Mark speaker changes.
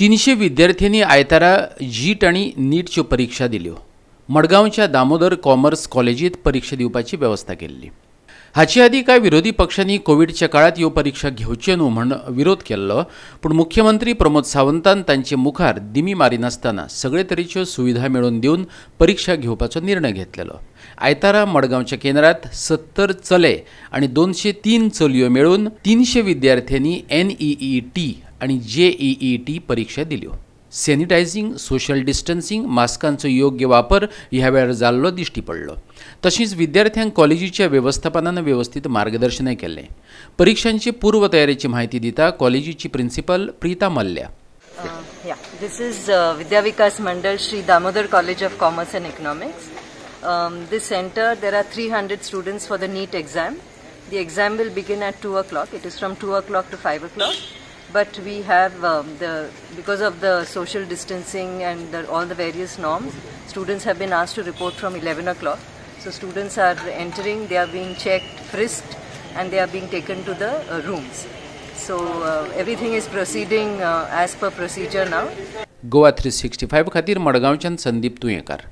Speaker 1: 300 विद्यार्थ्यांनी आयतारा जीट आनी नीटच्यो परिक्षा दिल्यो. मडगांवच्या दामोदर कॉमर्स कॉलेजीत परिक्षा दिवपाची वेवस्था केल्ली. हाचे आदीं कांय विरोधी पक्षांनी कोविडच्या काळांत ह्यो परिक्षा घेवच्यो न्हू म्हण विरोध केल्लो, पूण मुख्यमंत्री प्रमोद सावंतान तांचे मुखार दिमी मारिनासतना सगळे तरेच्यो सुविधा मेळोवन दिवन परिक्षा घेवपाचो निर्णय घेतलेलो. आयतारा मडगांवच्या केंद्रात 70 चले आनी 203 चलयो मेळून 300 विद्यार्थ्यांनी NEET आनी JEET परिक्षा दिल्यो. सॅनिटायझिंग, सोशल डिस्टन्सिंग, मास्कांचो योग्य वापर ह्या वेळार जाल्लो दिश्टी पडलो. तशींच विद्यार्थ्यांक कॉलेजीच्या वेवस्थापनान वेवस्थीत मार्गदर्शनय केल्लें. परिक्षांची पूर्वतयारीची म्हायती दिता कॉलेजीची principal Preeta Mallya.
Speaker 2: This is Vidya Vikas Mandal, Shri Damodar College of Commerce and Economics. This center, there are 300 students for the NEET exam. The exam will begin at 2 o'clock. It is from 2 o'clock to 5 o'clock. But we have, because of the social distancing and all the various norms, students have been asked to report from 11 o'clock. So students are entering, they are being checked, frisked, and they are being taken to the rooms. So everything is proceeding as per procedure now.
Speaker 1: Goa 365 खातीर मडगांवच्यान संदीप तुयेंकार.